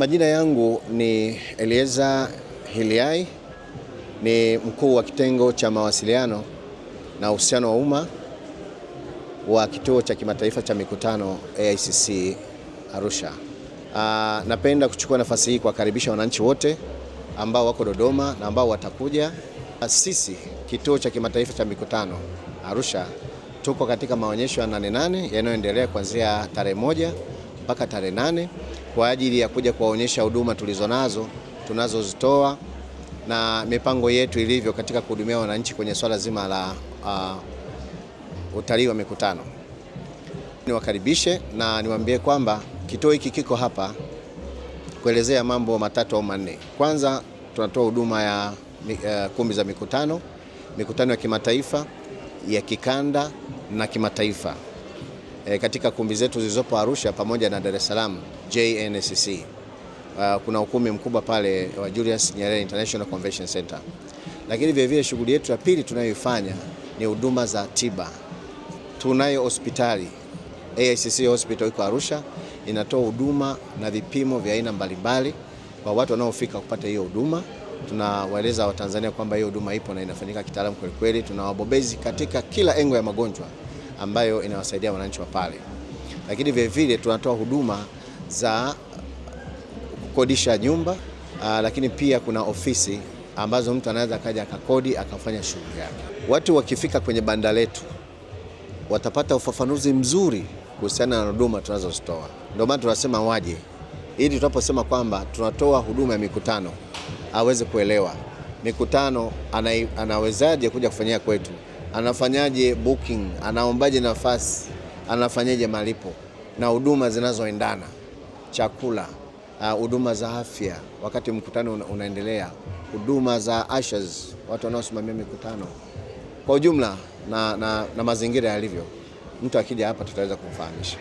Majina yangu ni Elieza Hiliai, ni mkuu wa kitengo cha mawasiliano na uhusiano wa umma wa kituo cha kimataifa cha mikutano AICC Arusha. Napenda kuchukua nafasi hii kuwakaribisha wananchi wote ambao wako Dodoma na ambao watakuja. Sisi kituo cha kimataifa cha mikutano Arusha tuko katika maonyesho ya Nane Nane yanayoendelea kuanzia tarehe 1 mpaka tarehe 8 kwa ajili ya kuja kuwaonyesha huduma tulizonazo, tunazozitoa na mipango yetu ilivyo katika kuhudumia wananchi kwenye swala zima la utalii wa mikutano. Niwakaribishe na niwaambie kwamba kituo hiki kiko hapa kuelezea mambo matatu au manne. Kwanza, tunatoa huduma ya kumbi za mikutano, mikutano ya kimataifa, ya kikanda na kimataifa. Katika kumbi zetu zilizopo Arusha pamoja na Dar es Salaam JNCC. Kuna ukumbi mkubwa pale wa Julius Nyerere International Convention Center. Lakini vile vile shughuli yetu ya pili tunayoifanya ni huduma za tiba. Tunayo hospitali AICC Hospital iko Arusha, inatoa huduma na vipimo vya aina mbalimbali kwa watu wanaofika kupata hiyo huduma. Tunawaeleza Watanzania kwamba hiyo huduma ipo na inafanyika kitaalamu kweli kweli. Tuna wabobezi katika kila engo ya magonjwa ambayo inawasaidia wananchi wa pale. Lakini vile vile tunatoa huduma za kukodisha nyumba, lakini pia kuna ofisi ambazo mtu anaweza akaja akakodi akafanya shughuli yake. Watu wakifika kwenye banda letu watapata ufafanuzi mzuri kuhusiana na huduma tunazozitoa. Ndio maana tunasema waje, ili tunaposema kwamba tunatoa huduma ya mikutano aweze kuelewa mikutano anawezaje kuja kufanyia kwetu, anafanyaje booking, anaombaje nafasi, anafanyaje malipo na huduma zinazoendana, chakula, huduma za afya wakati mkutano unaendelea, huduma za ushers, watu wanaosimamia mikutano kwa ujumla na mazingira yalivyo. Mtu akija hapa tutaweza kumfahamisha.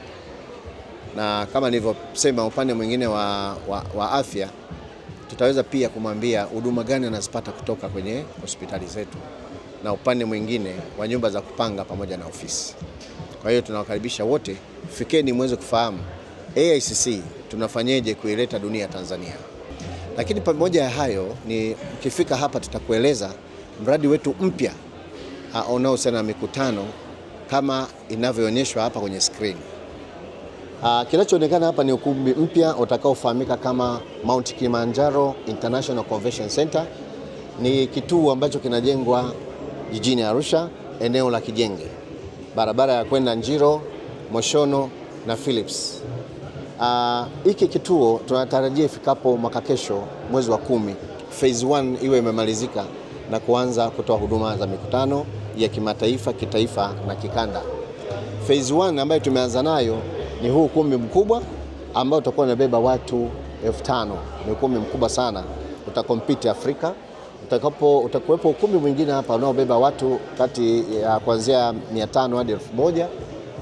Na kama nilivyosema, upande mwingine wa afya tutaweza pia kumwambia huduma gani anazipata kutoka kwenye hospitali zetu, na upande mwingine wa nyumba za kupanga pamoja na ofisi. Kwa hiyo tunawakaribisha wote, fikeni muweze kufahamu AICC tunafanyeje kuileta dunia Tanzania. Lakini pamoja ya hayo ni ukifika hapa tutakueleza mradi wetu mpya unaohusiana na mikutano kama inavyoonyeshwa hapa kwenye screen. Kinachoonekana hapa ni ukumbi mpya utakaofahamika kama Mount Kilimanjaro International Convention Center. Ni kituo ambacho kinajengwa jijini Arusha, eneo la Kijenge, barabara ya kwenda Njiro, Moshono na Phillips. Hiki kituo tunatarajia ifikapo mwaka kesho mwezi wa 10, phase 1 iwe imemalizika na kuanza kutoa huduma za mikutano ya kimataifa, kitaifa na kikanda. Phase 1 ambayo tumeanza nayo ni huu ukumbi mkubwa ambao utakuwa unabeba watu 5000. Ni ukumbi mkubwa sana, utakompete Afrika. Utakuwepo ukumbi mwingine hapa unaobeba watu kati ya kuanzia 500 hadi 1000.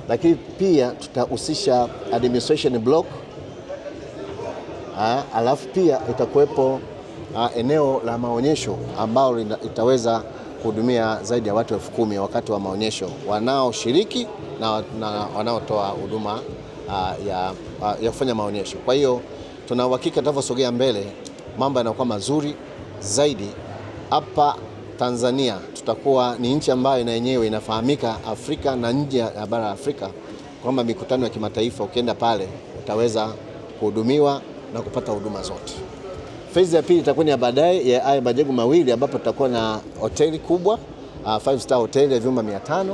Lakini pia tutahusisha administration block. Alafu pia itakuwepo eneo la maonyesho ambalo itaweza kuhudumia zaidi ya watu 10,000 wakati wa maonyesho, wanaoshiriki na wanaotoa huduma ya kufanya maonyesho. Kwa hiyo tuna uhakika tunavyosogea mbele mambo yanakuwa mazuri zaidi. Hapa Tanzania tutakuwa ni nchi ambayo na yenyewe inafahamika Afrika na nje ya bara la Afrika kwamba mikutano ya kimataifa ukienda pale utaweza kuhudumiwa na kupata huduma zote. Phase ya pili itakuwa ni ya baadaye ya haya majengo mawili, ambapo tutakuwa na hoteli kubwa, 5 star hotel ya vyumba 500,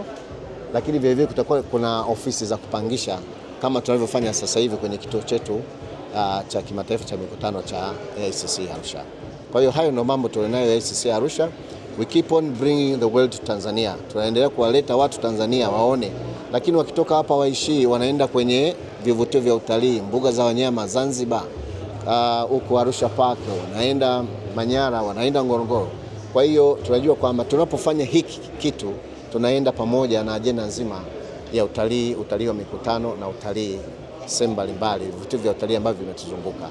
lakini vile vile kutakuwa kuna ofisi za kupangisha kama tunavyofanya sasa hivi kwenye kituo chetu cha kimataifa cha mikutano cha AICC Arusha. Kwa hiyo hayo ndio mambo tulionayo AICC Arusha. We keep on bringing the world to Tanzania. Tunaendelea kuwaleta watu Tanzania waone, lakini wakitoka hapa waishii, wanaenda kwenye vivutio vya utalii, mbuga za wanyama Zanzibar, huko Arusha Park, wanaenda Manyara, wanaenda Ngorongoro. Kwa hiyo tunajua kwamba tunapofanya hiki kitu tunaenda pamoja na ajenda nzima ya utalii, utalii wa mikutano na utalii sehemu mbalimbali, vivutio vya utalii ambavyo vimetuzunguka.